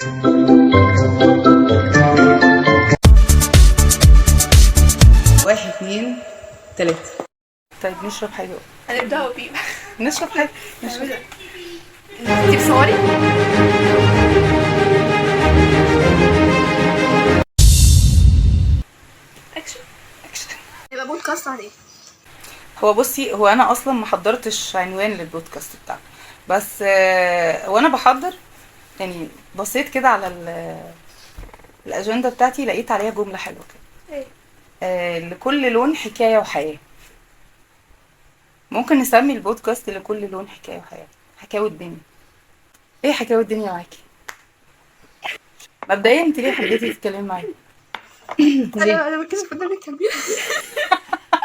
واحد اتنين تلاتة. طيب نشرب حاجة. هنبدأ بيه. نشرب حاجة، نشرب. انتي بتصوري؟ action action. يبقى بودكاست عن ايه؟ هو بصي، هو انا اصلا ما حضرتش عنوان للبودكاست بتاعنا، بس وانا بحضر يعني بصيت كده على الاجندة بتاعتي، لقيت عليها جملة حلوة كده. ايه؟ لكل لون حكاية وحياه. ممكن نسمي البودكاست لكل لون حكاية وحياه. حكاوي الدنيا. ايه حكاوي الدنيا معاكي؟ مبدئيا انت ليه حبيتي تتكلمي معايا؟ ليه؟ انا بتكسف قدام الكاميرا.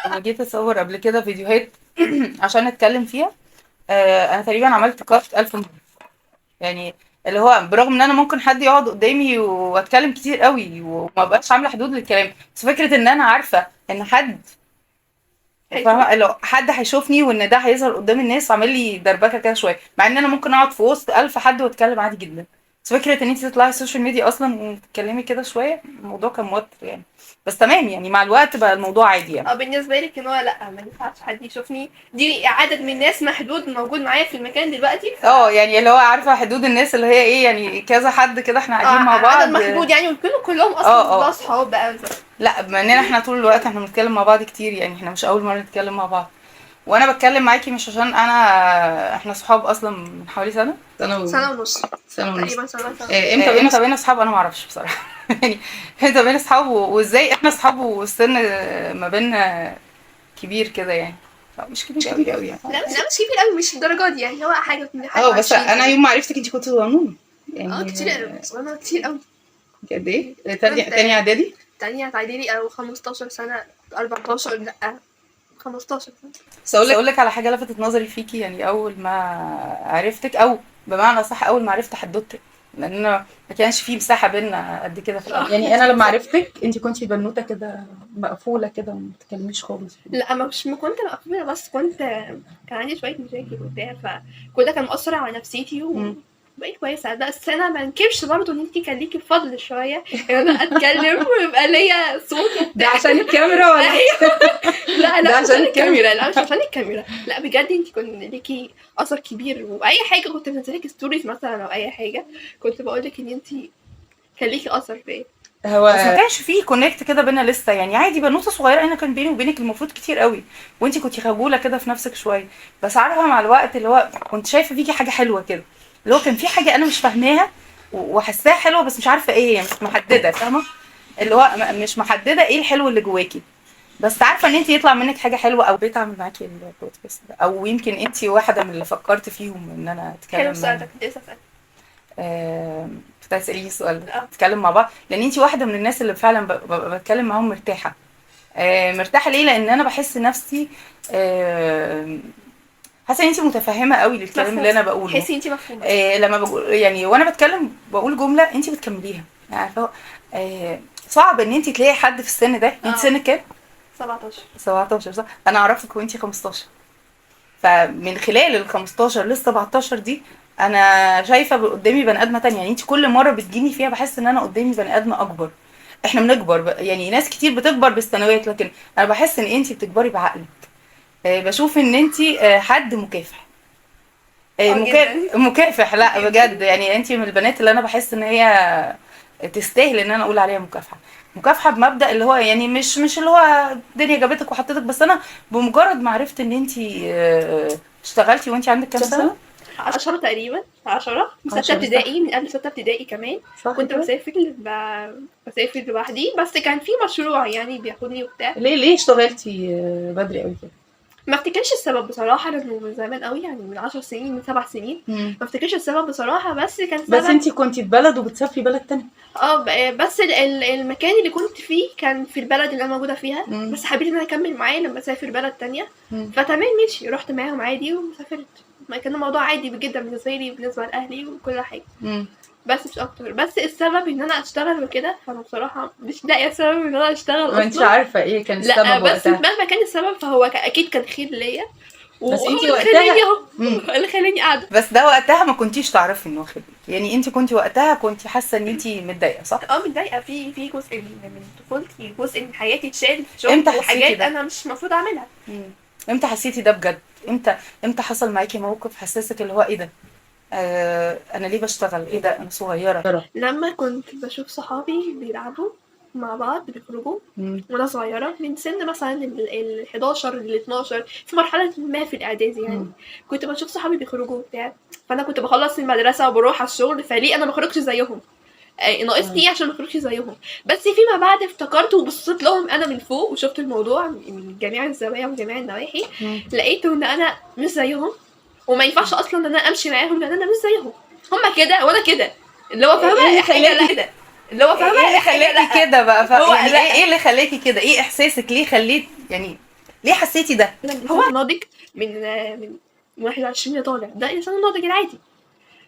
انا جيت اصور قبل كده فيديوهات عشان اتكلم فيها، انا تقريبا عملت cut 1000 مرة، يعني اللي هو برغم ان انا ممكن حد يقعد قدامي واتكلم كتير قوي وما بقاش عامله حدود للكلام، بس فكرة ان انا عارفه ان حد فاهمه، لو حد هيشوفني وان ده هيظهر قدام الناس، عامل لي دربكه كده شوية، مع ان انا ممكن اقعد في وسط 1000 حد واتكلم عادي جدا، بس فكرة ان انت تطلعي ال social media اصلا وتتكلمي كده شوية، الموضوع كان موتر يعني. بس تمام يعني، مع الوقت بقى الموضوع عادي يعني. بالنسبة لك ان هو لا، ما ينفعش حد يشوفني، دي عدد من الناس محدود موجود معايا في المكان دلوقتي. يعني اللي هو عارفه حدود الناس اللي هي ايه، يعني كذا حد كده احنا قاعدين مع بعض، عدد محدود يعني، وكلهم كلهم اصلا بقى اصحاب بقى. لا بما اننا احنا طول الوقت احنا بنتكلم مع بعض كتير يعني، احنا مش اول مرة نتكلم مع بعض. وانا بتكلم معاكي مش عشان احنا صحاب اصلا من حوالي سنة، سنة سنة ونص سنة ونص تقريبا، سنة. امتى بقينا صحاب؟ انا ما اعرفش بصراحة. يعني امتى بقينا صحاب وازاي احنا صحاب والسن ما بيننا كبير كده يعني؟ لا مش كبير قوي قوي يعني. لا مش كبير قوي، مش الدرجة دي يعني، هو حاجة من حاجة بس انا يوم ما عرفتك انت كنت صغنونه يعني. كتير قوي، صغنونه كتير قوي. كنت قد ايه؟ تانية اعدادي؟ تانية اعدادي او 15 سنة، 14، لا 15 سنة. بس اقول لك على حاجة لفتت نظري فيكي يعني، اول ما عرفتك، او بمعنى صح اول ما عرفت حدوتك، لان انا ما كانش في مساحة بينا قد كده في الاول. يعني انا لما عرفتك انت كنتي بنوته كده مقفولة كده وما بتتكلميش خالص. لا مش ما كنت مقفولة، بس كان عندي شوية مشاكل وبتاع، فكل ده كان مؤثر على نفسيتي وبقيت كويسة. بس انا ما انكرش برضه ان انت كان ليكي فضل شوية ان انا اتكلم ويبقى ليا صوت. ده عشان الكاميرا ولا؟ لا ده لا عشان الكاميرا. لا مش عشان الكاميرا، لا بجد انت كنت ليكي اثر كبير. واي حاجة كنت بنزلك stories مثلا او اي حاجة كنت بقول لك ان انت كان ليكي اثر فيا. هو بس ما كانش فيه connect كده بينا لسه يعني، عادي بنوته صغيرة، انا كان بيني وبينك المفروض كتير قوي، وانت كنتي خجولة كده في نفسك شوية، بس عارفه مع الوقت اللي هو كنت شايفه فيكي حاجة حلوة كده، اللي هو كان في حاجة انا مش فاهماها وحاساها حلوة بس مش عارفه ايه هي، مش محددة، فاهمه؟ اللي هو مش محددة ايه الحلو اللي جواكي، بس عارفه ان انت يطلع منك حاجة حلوة. او بقيت اعمل معاكي البودكاست ده، او يمكن انت واحدة من اللي فكرت فيهم ان انا اتكلم. حلو السؤال ده، كنت لسه اسالك. كنت هتساليني السؤال ده، نتكلم مع بعض، لان انت واحدة من الناس اللي فعلا ببقى بتكلم معاهم مرتاحة. مرتاحة ليه؟ لان انا بحس نفسي، حاسه ان انت متفهمه قوي للكلام اللي انا بقوله. حسي انت مفهومه. لما بقول يعني وانا بتكلم بقول جملة انت بتكمليها يعني، عارفه؟ صعب ان انت تلاقي حد في السن ده. انت سنك كام؟ 17. 17 صح؟ انا اعرفك وانت 15، فمن خلال ال 15 لل 17 دي انا شايفه قدامي بني ادمه تانية. يعني انت كل مرة بتجيني فيها بحس ان انا قدامي بني ادمه اكبر. احنا بنكبر يعني، ناس كتير بتكبر بالسنوات، لكن انا بحس ان انت بتكبري بعقلك. بشوف ان انت حد مكافح. مكافح، لا بجد يعني، انت من البنات اللي انا بحس ان هي تستاهل ان انا اقول عليها مكافحة. مكافحة بمبدا اللي هو يعني مش اللي هو الدنيا جابتك وحطتك، بس انا بمجرد ما عرفت ان انت اشتغلتي وانت عندك كام سنة؟ 10 تقريبا، 10 من 6 ابتدائي، من قبل 6 ابتدائي كمان. كنت بسافر لوحدي، بس كان في مشروع يعني بياخدني وبتاع. ليه اشتغلتي بدري قوي كده؟ ما افتكرش السبب بصراحة، لانه من زمان قوي يعني، من 10 سنين، من 7 سنين. ما افتكرش السبب بصراحة، بس كان سبب. بس انتي كنتي في بلد وبتسافري بلد تانية. بس المكان اللي كنت فيه كان في البلد اللي انا موجودة فيها. بس حبيت ان انا اكمل معاه لما اسافر بلد تانية. فتمام ماشي، رحت معاهم عادي وسافرت. ما كان الموضوع عادي جدا بالنسبة لي وبالنسبة لاهلي وكل حاجة. بس مش اكتر. بس السبب ان انا اشتغل وكده، فانا بصراحة مش لاقيه سبب ان انا اشتغل اصلا. ما انتش عارفه ايه كان السبب لا بس وقتها. مهما كان السبب فهو اكيد كان خير ليا، بس وهو انتي اللي وقتها- خلاني اهو، مم. اللي خلاني قاعدة. بس ده وقتها ما كنتيش تعرفي انه واخد بالك، يعني انت كنتي وقتها كنتي حاسه ان انت متضايقة صح؟ اه متضايقة، في جزء من طفولتي، جزء من حياتي اتشال في شغل امتى حسيتي وحاجات ده؟ انا مش المفروض اعملها. امتى حسيتي ده بجد؟ امتى حصل معاكي موقف حسسك اللي هو ايه ده؟ انا ليه بشتغل؟ ايه ده انا صغيرة؟ لما كنت بشوف صحابي بيلعبوا مع بعض بيخرجوا وانا صغيرة، من سن مثلا ال 11 ل 12، في مرحلة ما في الاعدادي يعني، كنت بشوف صحابي بيخرجوا وبتاع، فانا كنت بخلص المدرسة وبروح على الشغل، فليه انا ما بخرجش زيهم؟ ناقصني ايه عشان ما اخرجش زيهم؟ بس فيما بعد افتكرت وبصيت لهم انا من فوق وشفت الموضوع من جميع الزوايا وجميع النواحي، لقيت ان انا مش زيهم، وما ينفعش اصلا ان انا امشي معاهم لان انا مش زيهم، هما كده وانا كده، اللي هو فاهمه إيه اللي حاجة لا خلاكي- كده، اللي هو فاهمه ايه اللي حاجة خلاكي لا. كده بقى؟ هو يعني لا. ايه اللي خلاكي كده؟ ايه احساسك؟ ليه خليت يعني ليه حسيتي ده؟ هو ناضج من 21 طالع، ده انسان ناضج العادي،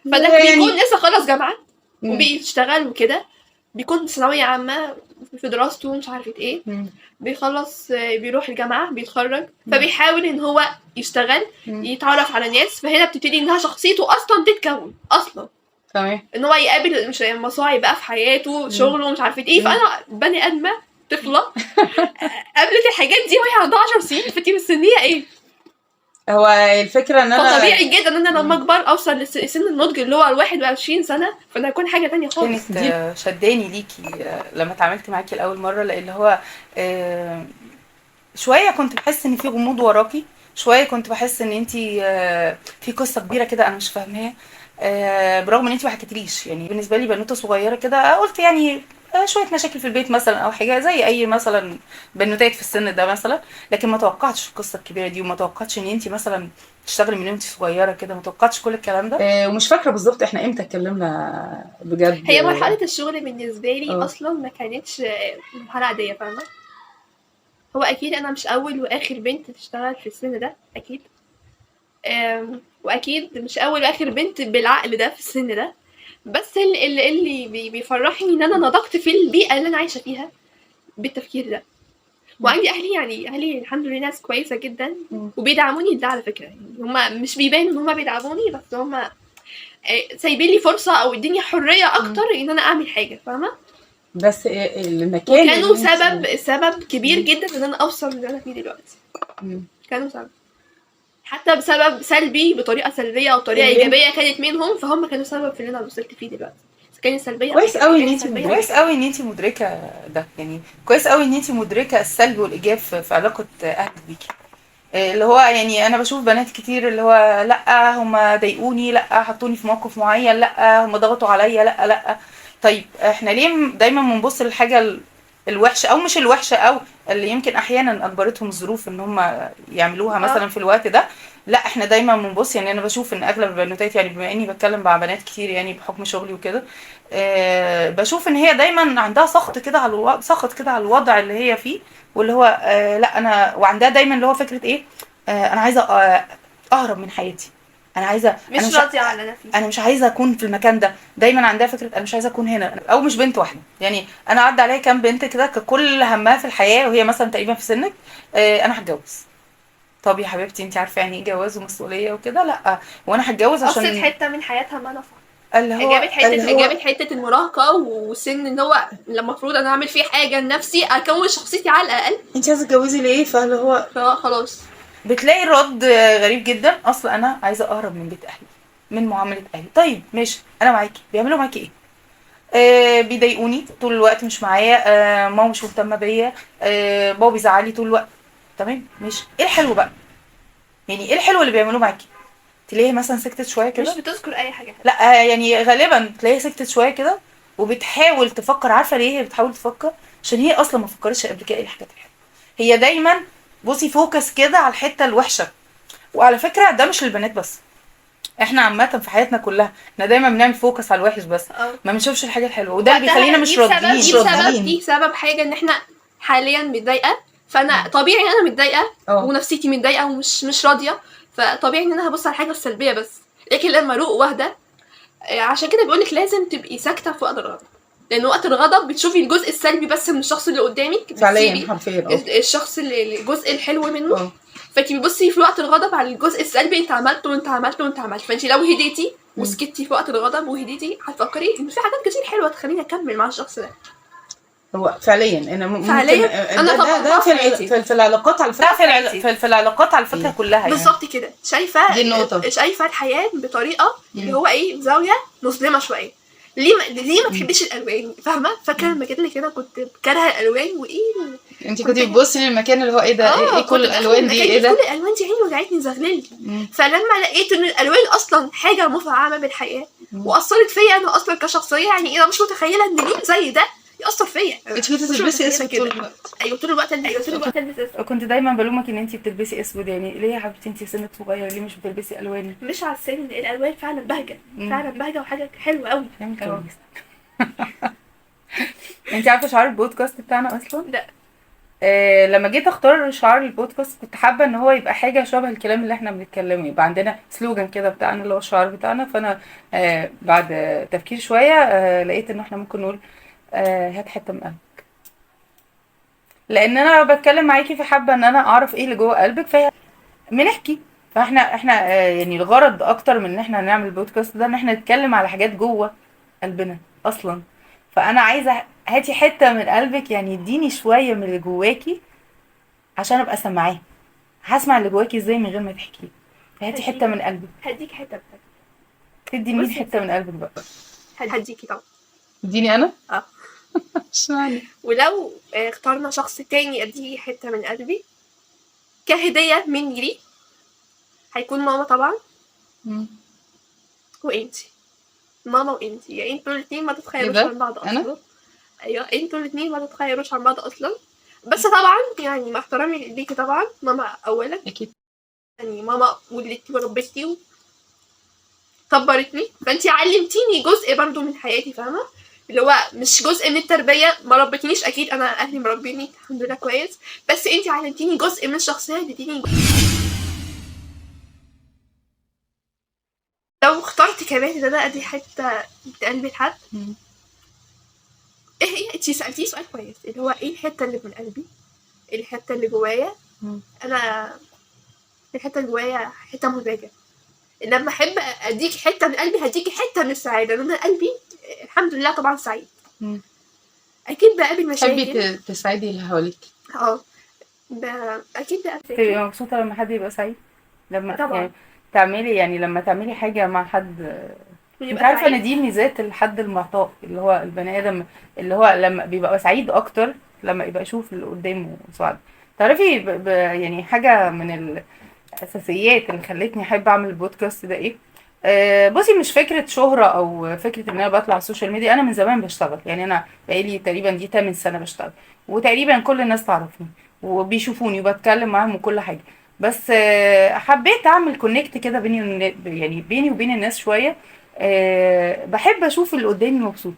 فده يعني- بيكون لسه خلص جامعه وبيشتغل وكده، بيكون ثانوية عامة في دراسته مش عارفه ايه، بيخلص بيروح الجامعة بيتخرج، فبيحاول ان هو يشتغل يتعرف على ناس، فهنا بتبتدي انها شخصيته اصلا تتكون اصلا، تمام، ان هو يقابل مش مصاعب بقى في حياته، شغله مش عارفه ايه. فانا بني ادمه طفله قابلت الحاجات دي وهي عندها 10 سنين، فانتي مستنيه ايه؟ هو الفكرة ان انا فطبيعي جدا ان انا لما اكبر اوصل لسن النضج اللي هو ال 21 سنة، فانا هكون حاجة تانية خالص. كانت شداني ليكي لما اتعاملت معاكي لاول مرة، لان هو شوية كنت بحس ان في غموض وراكي، شوية كنت بحس ان انتي في قصة كبيرة كده انا مش فاهماها، برغم ان انتي ما حكيتليش. يعني بالنسبة لي بنوته صغيرة كده، قلت يعني شوية مشاكل في البيت مثلا او حاجة زي اي مثلا بنوتات في السن ده مثلا، لكن ما توقعتش القصة الكبيرة دي، وما توقعتش ان انتي مثلا تشتغلي من وانتي صغيرة كده، ما توقعتش كل الكلام ده. ومش فاكره بالظبط احنا امتى اتكلمنا بجد. هي مرحلة الشغل بالنسبة لي اصلا ما كانتش مرحلة عادية، فاهمه؟ هو اكيد انا مش اول واخر بنت تشتغل في السن ده، اكيد، واكيد مش اول واخر بنت بالعقل ده في السن ده، بس اللي بيفرحني ان انا نضجت في البيئة اللي انا عايشه فيها بالتفكير ده، وعندي اهلي، يعني اهلي الحمد لله ناس كويسة جدا وبيدعموني ده على فكرة، يعني هما مش بيبانوا ان هما بيدعموني، بس هما سايبين لي فرصة او اديني حرية اكتر ان انا اعمل حاجة، فاهمه؟ بس المكان كانوا سبب كبير جدا ان انا اوصل اللي انا فيه دلوقتي. كانوا سبب، حتى بسبب سلبي، بطريقة سلبية او طريقه ايجابية كانت منهم، فهم كانوا سبب في اللي انا وصلت فيه دلوقتي. كانت سلبية. كويس قوي ان انت كويس قوي ان انت مدركه ده، يعني كويس قوي ان انت مدركه السلب والايجاب في علاقة اهلك بيكي، اللي هو يعني انا بشوف بنات كتير اللي هو لا هم ضايقوني، لا حطوني في موقف معين، لا هم ضغطوا عليا، لا لا. طيب احنا ليه دايما بنبص للحاجة الوحشة، او مش الوحشة، او اللي يمكن احيانا اجبرتهم الظروف ان هم يعملوها مثلا في الوقت ده؟ لا احنا دايما بنبص، يعني انا بشوف ان اغلب البنوتات، يعني بما اني بتكلم مع بنات كتير يعني بحكم شغلي وكده، بشوف ان هي دايما عندها سخط كده على سخط كده على الوضع اللي هي فيه، واللي هو لا انا، وعندها دايما اللي هو فكرة ايه، انا عايزه اهرب من حياتي، انا عايزه، مش راضية على نفسي، انا مش عايزه اكون في المكان ده، دايما عندها فكرة انا مش عايزه اكون هنا، او مش بنت واحدة. يعني انا عدى عليا كام بنت كده ككل همها في الحياة وهي مثلا تقريبا في سنك، انا هتجوز. طب يا حبيبتي انت عارفه يعني ايه جواز ومسؤولية وكده؟ لا وانا هتجوز عشان قصت حتة من حياتها ما نفع، اللي هو جابت حتة المراهقة وسن ان هو لما المفروض انا اعمل فيه حاجة لنفسي، اكون شخصيتي على الاقل. انت عايزه تتجوزي ليه؟ فاللي هو خلاص بتلاقي الرد غريب جدا، اصل انا عايزه اهرب من بيت اهلي، من معاملة اهلي. طيب ماشي انا معاكي، بيعملوا معاكي ايه؟ بيضايقوني طول الوقت، مش معايا، ماما مش مهتمة بيا، بابا بيزعلي طول الوقت. تمام ماشي، ايه الحلو بقى؟ يعني ايه الحلو اللي بيعملوه معاكي؟ تلاقيها مثلا سكتت شوية كده، مش بتذكر اي حاجة، لا يعني غالبا تلاقيها سكتت شوية كده وبتحاول تفكر. عارفه ليه هي بتحاول تفكر؟ عشان هي اصلا ما فكرتش قبل كده ايه الحاجات الحلوة. هي دايما بصي focus كده على الحتة الوحشة. وعلى فكرة ده مش للبنات بس، احنا عامة في حياتنا كلها احنا دايما بنعمل focus على الوحش بس، ما بنشوفش الحاجة الحلوة، وده اللي بيخلينا مش راضيين. دي سبب حاجة ان احنا حاليا متضايقة، فانا طبيعي انا متضايقة ونفسيتي متضايقة ومش مش راضية، فطبيعي ان انا هبص على الحاجة السلبية بس. لكن لما اروق واهدى، عشان كده بيقولك لازم تبقي ساكته في وقت الغضب، لان وقت الغضب بتشوفي الجزء السلبي بس من الشخص اللي قدامك، فعليا حرفيا الشخص اللي الجزء الحلو منه. فانت بتبصي في وقت الغضب على الجزء السلبي، انت عملته وانت عملته وانت عملته. فانت لو هديتي وسكتي في وقت الغضب وهديتي، هتفكري ان في حاجات كتير حلوة تخليني اكمل مع الشخص ده. هو فعليا انا ممكن فعليا انا ده في العلاقات على فكرة، في العلاقات على فكرة كلها يعني. بالظبط كده. شايفه دي النقطة، شايفه الحياة بطريقة اللي هو ايه، زاوية مظلمة شوية. ليه ما تحبيش الالوان، فاهمه؟ فاكره لما جيت لك هنا كنت كارهه الالوان، وايه انت كنت بتبصي للمكان اللي هو ايه ده، ايه كل الالوان دي، ايه ده كل الالوان دي، عيني وجعتني زغللت. فلما لقيت ان الالوان اصلا حاجة مفعمه بالحياة واثرت فيا انا اصلا كشخصية، يعني انا مش متخيله ان لون زي ده يأثر فيا. انت كنت بتلبسي اسود طول الوقت؟ ايوه طول الوقت، ايوه طول الوقت البس اسود. كنت دايما بلومك ان انت بتلبسي اسود، يعني ليه يا حبيبتي انت سنك صغير ليه مش بتلبسي الوان؟ مش على السن، الالوان فعلا بهجة، فعلا بهجة وحاجه حلوة قوي. انت عارفه شعار البودكاست بتاعنا اصلا؟ لا. لما جيت اختار شعار البودكاست كنت حابة ان هو يبقى حاجة شبه الكلام اللي احنا بنتكلمه، يبقى عندنا slogan كده بتاعنا اللي هو الشعار بتاعنا. فانا بعد تفكير شوية لقيت ان احنا ممكن نقول هات حتة من قلبك، لان انا بتكلم معاكي فحابه ان انا اعرف ايه اللي جوه قلبك، فبنحكي. فاحنا يعني الغرض اكتر من ان احنا نعمل البودكاست ده ان احنا نتكلم على حاجات جوه قلبنا اصلا. فانا عايزه هاتي حتة من قلبك، يعني اديني شوية من اللي جواكي عشان ابقى سامعاه. هسمع اللي جواكي ازاي من غير ما تحكي؟ فهاتي حتة من قلبك. هديك حتة من قلبك. تدي مين حتة من قلبك بقى؟ هديكي طبعا. اديني انا؟ اشمعنى؟ ولو اخترنا شخص تاني اديه حتة من قلبي كهدية مني ليه، هيكون ماما طبعا. وانتي. ماما وانتي، يعني انتوا الاتنين ما تتخيروش عن بعض اصلا. أنا؟ ايوه انتوا الاتنين ما تتخيروش عن بعض اصلا. بس طبعا يعني مع احترامي ليكي طبعا ماما اولا اكيد، يعني ماما ولدتي وربتني وكبرتني، فانتي علمتيني جزء برضو من حياتي، فاهمه؟ اللي هو مش جزء من التربية، ما ربتنيش اكيد، انا اهلي مربيني الحمد لله كويس، بس انتي علمتيني جزء من الشخصية، اديتيني. لو اخترت كمان ان انا ادي حتة من قلبي لحد، ايه هي؟ انتي سالتيني سؤال كويس اللي هو ايه الحتة اللي من قلبي، الحتة اللي جوايا. انا الحتة اللي جوايا حتة مزعجة، لما احب اديك حتة من قلبي هديكي حتة من السعادة، لان انا قلبي الحمد لله طبعا سعيد. اكيد بقابل مشاكل. تحبي تسعدي اللي حواليك. اكيد بقابل. تبقي مبسوطة لما حد يبقى سعيد، لما طبعا يعني تعملي، يعني لما تعملي حاجة مع حد. انت عارفه ان دي ميزات الحد المعطاء، اللي هو البني ادم اللي هو لما بيبقى سعيد اكتر لما يبقى يشوف اللي قدامه سعيد. تعرفي يعني حاجة من الاساسيات اللي خلتني احب اعمل البودكاست ده ايه؟ بصي مش فكرة شهرة او فكرة ان انا بطلع على ال social media. انا من زمان بشتغل، يعني انا بقالي تقريبا دي 8 سنة بشتغل، وتقريبا كل الناس تعرفني وبيشوفوني وبتكلم معاهم وكل حاجة. بس حبيت اعمل connect كده بيني، يعني بيني وبين الناس شوية. بحب اشوف اللي قدامي مبسوط،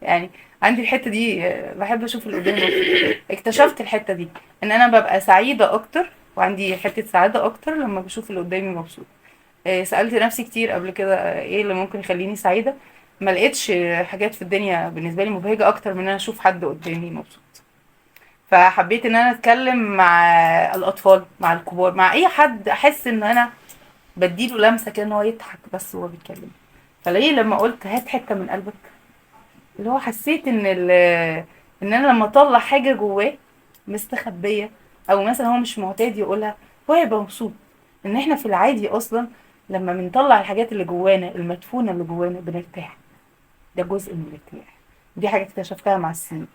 يعني عندي الحتة دي، بحب اشوف اللي قدامي مبسوط. اكتشفت الحتة دي ان انا ببقى سعيدة اكتر، وعندي حتة سعادة اكتر لما بشوف اللي قدامي مبسوط. سألت نفسي كتير قبل كده ايه اللي ممكن يخليني سعيدة، ما لقيتش حاجات في الدنيا بالنسبة لي مبهجة اكتر من ان انا اشوف حد قدامي مبسوط. فحبيت ان انا اتكلم مع الاطفال، مع الكبار، مع اي حد احس ان انا بديله لمسة كده ان هو يضحك بس وهو بيتكلم. فليه لما قلت هات حتة من قلبك، اللي هو حسيت ان ان انا لما اطلع حاجة جواه مستخبية، او مثلا هو مش معتاد يقولها، هو هيبقى مبسوط. ان احنا في العادي اصلا لما بنطلع الحاجات اللي جوانا، المدفونة اللي جوانا، بنرتاح. ده جزء من الارتياح. دي حاجة اكتشفتها مع السنين.